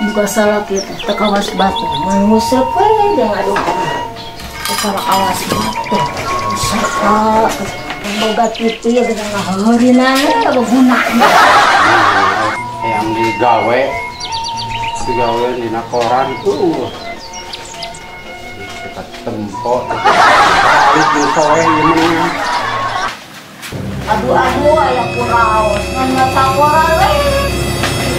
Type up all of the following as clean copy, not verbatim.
Buka salah kita, teu kawas batu. Mun nguseup we jeung aduh. Teu kawas batu. Useup boga TV jeung ngaheurina begunana. Yang digawe dina koran kita tempo balik di sore ini. Aduh aduh aya kuraos ngan maca koran we.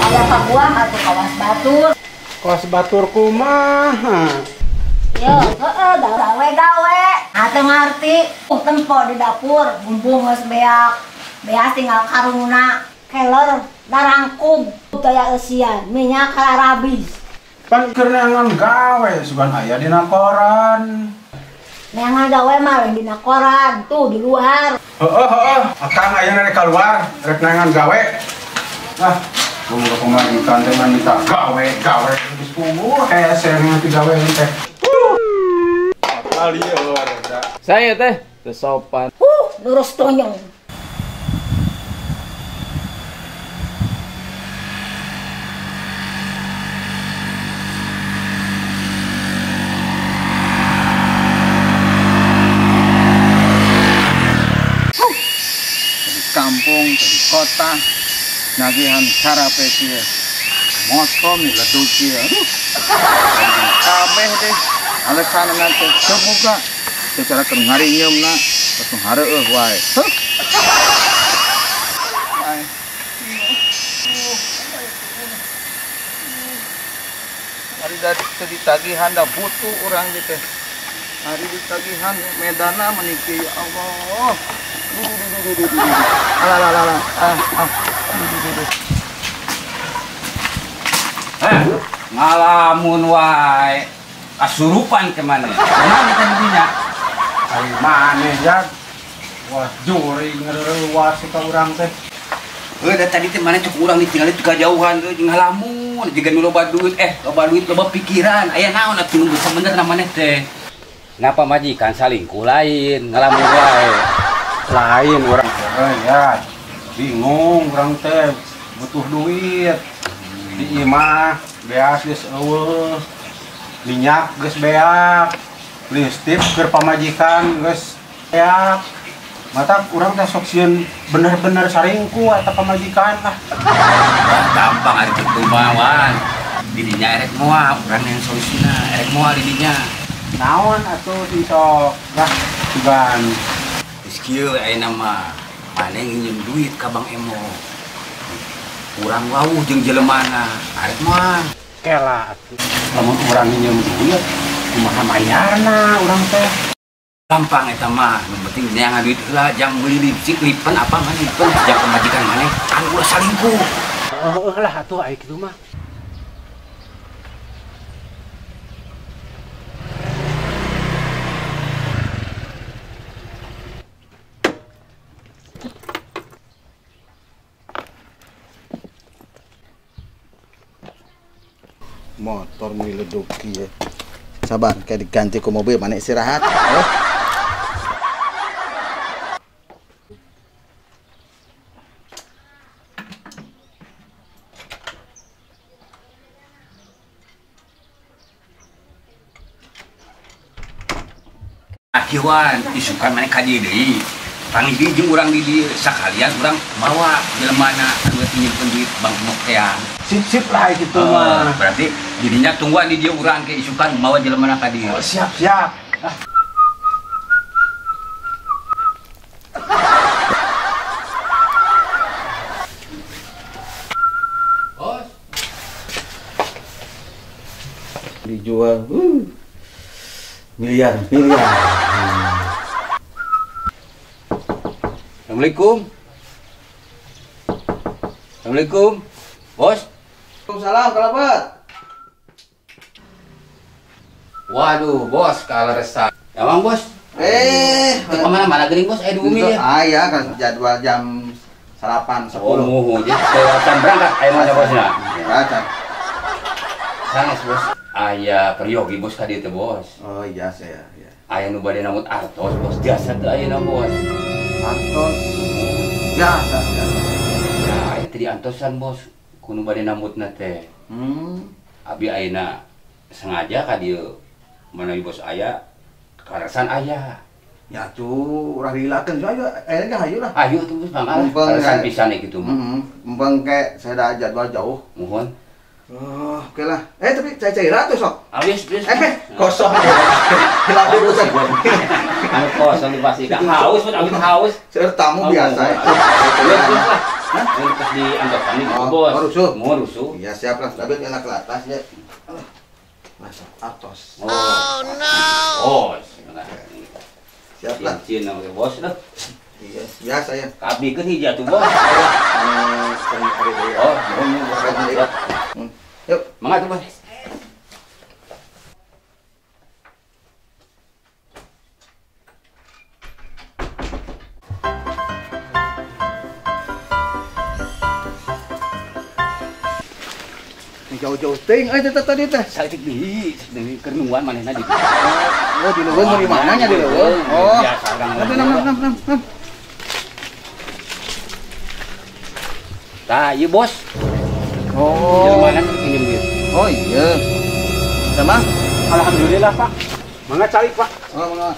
Aya pabuah atuh kawas batur. Kawas batur kumaha? Yo, heeh, gawe-gawe. Atuh ngarti, tempo di dapur, bumbu geus beak. Beas tinggal karungna, kelor darangkung, daya eusian, minyak karabis. Pan keur neangan gawe sugan aya dina koran. Neangan gawe mah lain dina koran, tuh di luar. Heeh, heeh, akang aya rek keluar, rek neangan gawe. Ah, kumaha pamajikan teh minta gawe, gawe geus puguh hese ngan gawe teh. Saya teh sopan. Nurus tonyong. Dari kampung, dari kota, nagihan sarape kieu. Motor miledug kieu. Aduh. Kabeh deh. Alasan nanti semoga secara keur ngarinyeumna langsung hareueuh wae. Heuh. Hari dari ditagihan da butuh urang gitu. Hari ditagihan medana meniki ya Allah. Alah alah alah. Ah ah. Heh, ngalamun wae. Kasurupan kemana? Kemana tadi dinya? Ari maneh ya. Wah, juri ngereuwas ka urang teh. Heuh, da tadi teh maneh cek urang ditinggali teu kajauhan euy jeung ngalamun, jiga nu loba duit, loba duit loba pikiran. Aya naon atuh nu sabenerna maneh teh? Napa majikan salingkuh lain, ngalamun wae. Lain urang teh ya. Bingung urang teh butuh duit. Di imah beas geus eueuh. Minyak geus beak, listip keur pamajikan geus beak. Mata urang teh sok sieun bener-bener saringkuh eta pamajikan lah. Gampang ari kitu mah wan. Didinya erek moal, urang yang solusina, erek moal didinya. Naon atuh sing sok lah sugan. Geus kieu ayeuna mah, maneh nginjem duit ka Bang Emo. Urang wawuh jeung jelemana, arek moal. Kela atuh. Lamun urang nginjem duit, kumaha mayarna urang teh? Gampang eta mah, nu penting neangan duit heula jang meuli lipstik, lipen apa mah lipen jang pamajikan maneh kan ulah salingkuh. Heeh lah atuh aya kitu mah. Motor miledug kieu. Sabar, kayak diganti ku mobil mana istirahat. Oh. Akiwan, isukan maneh ka dieu deui. Panggih deui jeung urang di dieu sakalian urang mawa jelemana anu nyimpen duit Bang Emok teh. Sip-sip lah gitu mah. Berarti jadinya tungguan di dia urang ke isukan mawa jelemana ka dieu. Oh, siap siap. Ah. Bos. Dijual miliar miliar. Assalamualaikum. Assalamualaikum. Bos. Waalaikumsalam, kerabat. Waduh, bos, kalau resah. Emang bos? Kemana-mana gering bos? Di bumi ya? Ah ya, kan jadwal jam 8.10. Oh, jadi kelewatan berangkat, ayo mana bosnya? Berangkat. Sanes bos, aya peryogi bos tadi itu bos. Oh iya saya. Ya. Aya nu bade namut artos bos, jasa teu ayeuna bos. Artos, jasa. Nah, aya teh diantosan bos, kudu bade namutna teh. Abi ayeuna sengaja ka dieu manawi bos aya karasan aya. Ya tuh urang dilakeun ayo aya ge hayu lah. Hayu tuh bos mangga. Karasan pisan kitu mah. Heeh. Mumpung ke saya ada jadwal jauh. Mohon. Oh, oke lah. Tapi cai-cai atuh sok. Habis, habis. Kosong. Hilap dulu sok. Anu kosong pasti haus, pun abis haus. Seueur tamu biasa ya. Lah. Hah? Pas di anggapan nih, bos. Oh, rusuh. Mau rusuh. Iya, siap lah. Tapi enak ke atas ya. Masuk atas. Oh, no. Oh, siap lah. Cincin sama bos lah. Iya, biasa ya. Kabikeun hiji atuh, bos. Oh, mohon. Yuk, mangga tuh, bos. Jauh-jauh ting euy teh tadi teh. Saeutik deui, deui keur nungguan manehna di. Oh, di leuweung di mananya di leuweung. Oh, biasa urang. Enam. Tah, ieu bos. Oh. Jelema pinjem duit. Oh iya. Sama? Alhamdulillah, Pak. Mangga cari, Pak. Oh, mangga.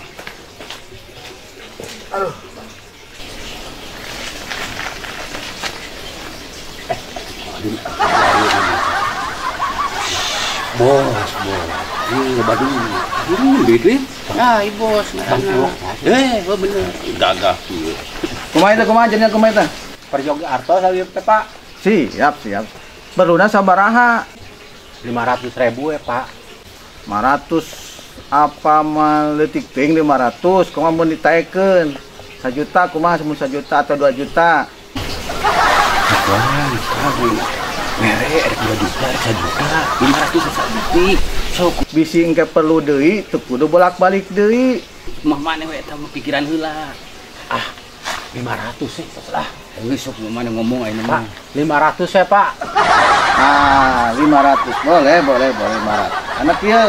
Aduh. Bos, bos. Ini loba duit. Ini duit. Nah, bos. Bener. Gagah kieu. Kumaha teh, kumaha jadinya kumaha teh? Perjogi artos abi teh, Pak. Siap, siap. Perluna sabaraha? 500.000 ya, Pak. 500 apa mah leutik teuing 500, kumaha mun ditaekeun? 1 juta kumaha mun 1 juta atau 2 juta? Wah, mere erek 2 juta, 1 juta, 500 saeutik. Sok bisi engke perlu deui teu kudu bolak-balik deui. Mah maneh we eta mah pikiran heula. Ah, 500 sih lah. Geus sok maneh ngomong ayeuna mah. 500 ya, Pak. Ah, 500. Boleh, boleh, boleh 500. Anak ieu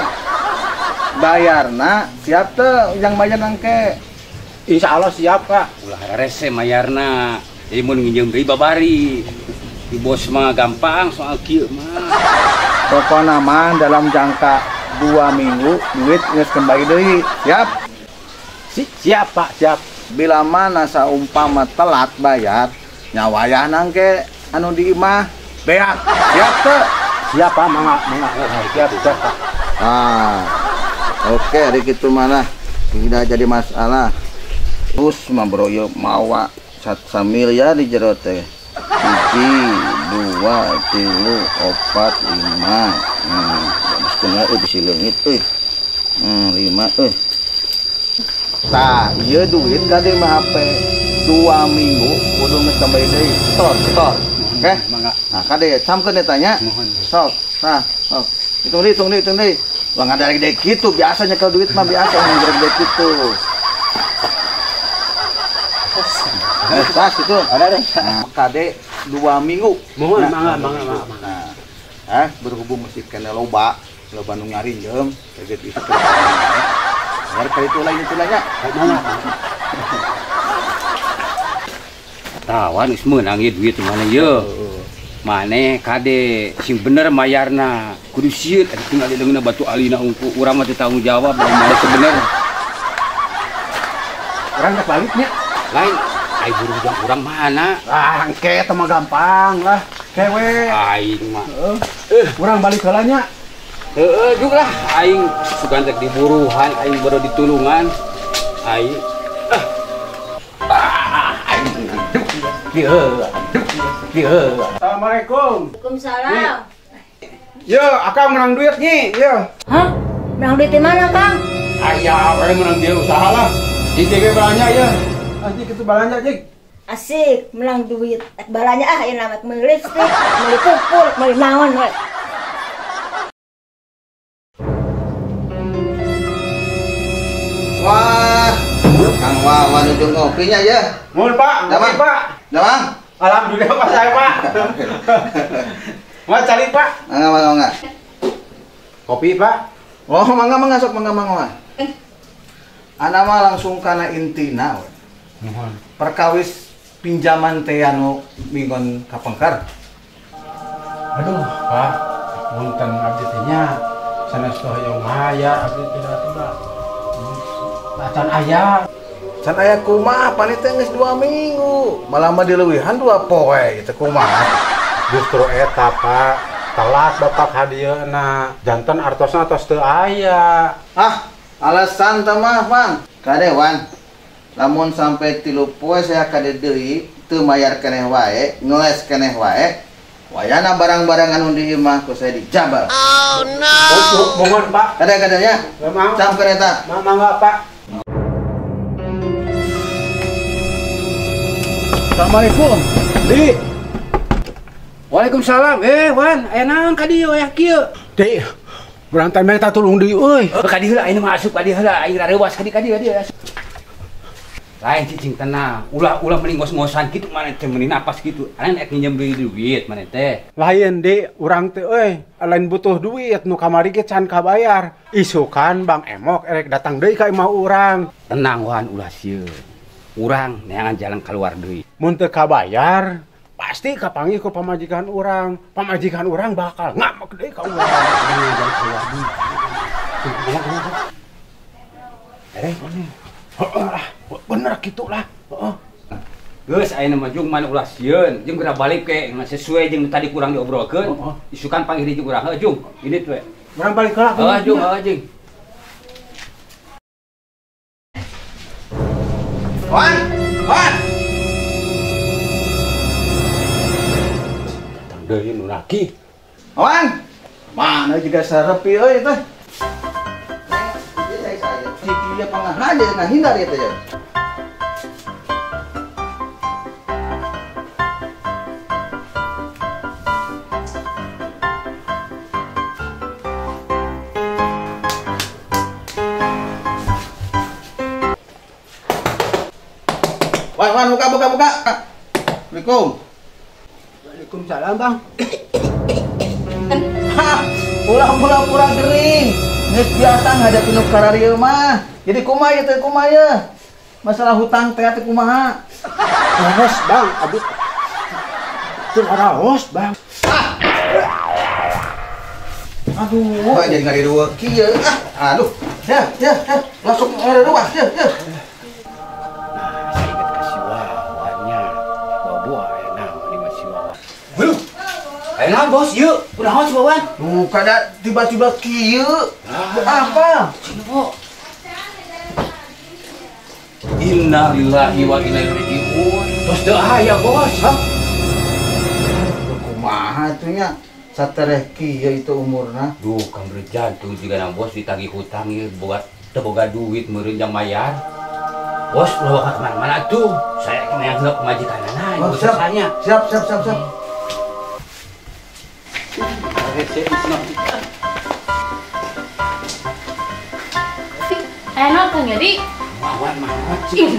bayarna siap teu yang bayar engke? Insyaallah siap, Pak. Ulah rese mayarna. Jadi mun nginjem deui babari. Di bos mah gampang soal kieu mah. Pokona mah dalam jangka 2 minggu duit geus kembali deui. Siap? Siap, Pak, siap. Bila mana saumpama telat bayar, nyawayahna engke anu di imah beak. Siap teu? Siap, Pak, mangga, mangga. Siap, siap, Pak. Ah. Oke, ari kitu mana tidak jadi masalah. Terus mah bro ieu mawa 1 miliar di jero teh. 1, 2, 3, 4, 5. Setengah bisi leungit euy. 5 euy. Tah, ieu duit gade mah HP 2 minggu kudu geus kembali deui. Setor, setor. Oke? Mangga. Nah, kade camkeun eta nya. Sok, tah, sok. Hitung deui, hitung deui, hitung deui. Wah, ngadarek-darek kitu biasanya kalau duit mah biasa ngadarek-darek kitu. Tas itu. Ada deh. Nah, kade 2 minggu. Mohon, mangga, mangga, mangga. Nah, berhubung mesti kena loba, loba nu ngarinjem, kayak gitu. Agar kali itu lain itu lainnya. Mangga. Tawan geus meunang ieu duit mana ieu. Maneh kade sing bener mayarna. Kudu sieun eta tinggal di leungeunna batu alina unggul. Urang mah teu tanggung jawab lamun maneh teu bener. Urang geus baliknya. Lain ai buru jang urang mana? Ah, engke eta mah gampang lah. Kewe. Aing mah. Urang balik heula nya. Heeh, juk lah aing sugan rek diburuhan, aing baru ditulungan. Aing aing dieu. Assalamualaikum. Waalaikumsalam. Yo, akang menang duit nih, yo. Hah? Menang duit di mana, Kang? Aya, we menang dia usaha lah. Di TG belanja ya. Anjing itu belanja, Jing. Asik, menang duit. Balanya ah, ini nama meuli lipstick, meuli pupul, meuli naon we. Wah, Kang Wawan ujung ngopinya ya. Mohon Pak, Damang. Pak. Damang. Alhamdulillah Pak saya Pak. Mau cari Pak. Mangga, mangga, mangga. Kopi Pak. Oh, mangga, mangga sok, mangga, mangga. Ana mah langsung kana intina we. Mohon. Perkawis pinjaman teh anu minggon kapengker. Aduh, Pak. Punten abdi teh nya. Sanes teh hoyong aya abdi teh atuh. Acan aya. Can aya kumaha pan teh geus 2 minggu. Malah mah dileuwihan 2 poe teh kumaha. Justru eta Pak, telat bapak hadieuna. Janten artosna tos teu aya. Ah, alasan teh mah, Bang. Kade Wan. Lamun sampai 3 poe saya kade deui teu mayar keneh wae, ngeles keneh wae. Wayana barang-barang anu di imah ku saya dijabal. Oh no. Mohon Pak. Kade-kadenya. Cam kereta. Mangga Pak. Assalamualaikum. Di. Waalaikumsalam. Wan, aya naon ka dieu aya kieu? Di. Urang teh minta tulung deui euy. Ka dieu heula ayeuna mah asup ka dieu heula aing rareuwas ka dieu ka dieu. Lain cicing tenang, ulah-ulah mending ngos-ngosan gitu mana teh mending napas gitu. Lain ek nginjem duit mana teh. Lain di urang teh euy, lain butuh duit nu kamari ge can kabayar. Isukan Bang Emok erek datang deui ka imah urang. Tenang Wan, ulah sieun. Urang neangan jalan keluar deui. Mun teu kabayar, pasti kapanggih ku pamajikan urang. Pamajikan urang bakal ngamek deui ka urang. Neangan jalan keluar deui. Eh, heeh lah, bener gitu lah. Heeh. Geus ayeuna mah jeung mana ulah sieun, jeung geura balik ke sesuai jeung tadi kurang diobrolkeun. Isukan panggih di jeung urang heuh jung. Ini teh. Urang balik heula. Heuh jung, heuh jeung. Wan, Wan. Datang deui nu laki. Wan. Mana juga sarepi euy teh. Dia pangahaja ngahindar ieu teh. Wan, Wan, buka, buka, buka. Assalamualaikum. Waalaikumsalam, Bang. Hah, pura-pura gering. Geus biasa ngadepin nu kararieu mah. Jadi kumaha ieu teh kumaha ieu? Masalah hutang teh teh kumaha? Raos, Bang, abdi teu raos, Bang. Ah. Aduh, jadi ngarirueuh kieu. Ah, aduh. Ya, ya, ya. Langsung ngarirueuh, ya, ya. Nah, saya ingat ka si Wawannya. Bawa aya naon di si Wawan. Heuh. Aya naon, Bos? Ieu, kunaon si Wawan? Duh, kada tiba-tiba kieu. Apa? Cina, Innalillahi wa inna ilaihi raji'un. Tos teu aya, Bos. Hah? Kumaha atuh nya? Satereh kieu itu umurna. Duh, kang berjantung jiga na Bos ditagih hutang ieu boga teu boga duit meureun jang mayar. Bos, ulah ka kemana-mana atuh. Saya kena yang heula pamajikanana, oh, siap. Siap, siap, siap, siap. Aya naon Kang Yadi? Wawan mah cing.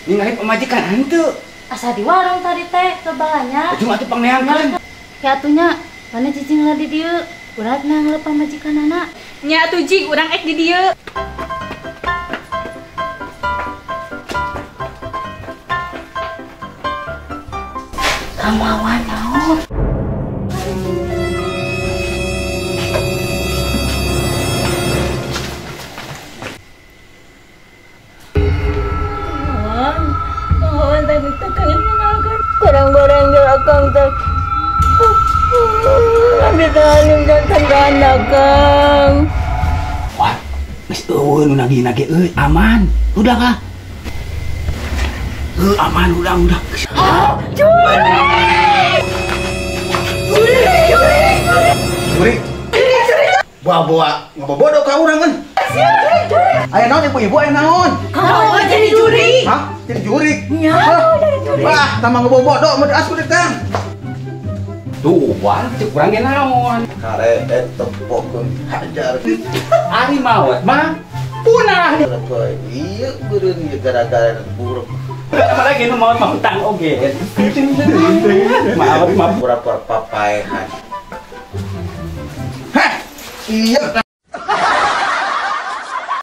Ningali pamajikan henteu. Asa di warung tadi teh kebalanya. Ujung atuh pangneangkeun. Ya atuh nya, mana cicing lah di dieu. Urang nang pamajikanana. Nya atuh jing urang ek di dieu. Kang Wawan naon? Akang teh ambil jantan kana Kang. Wah, geus eueuh nu nagih-nagih euy, aman. Udah kah? Heuh, aman udah, udah. Ah, curi! Curi, curi, curi. Curi. Bawa-bawa ngabobodo ka urang kan. Aya naon ibu-ibu aya naon? Kau jadi juri. Hah? Jadi juri? Nya, jadi juri. Wah, tambah ngebobodo mun asku di Kang. Tuh, wah, cek urang ge naon? Karet tepokeun hajar. Ari maot mah punah. Ieu beureun ieu gara-gara buruk. Apalagi nu maot mah hutang oge. Maot mah pura-pura papaehan. Hah? Iya.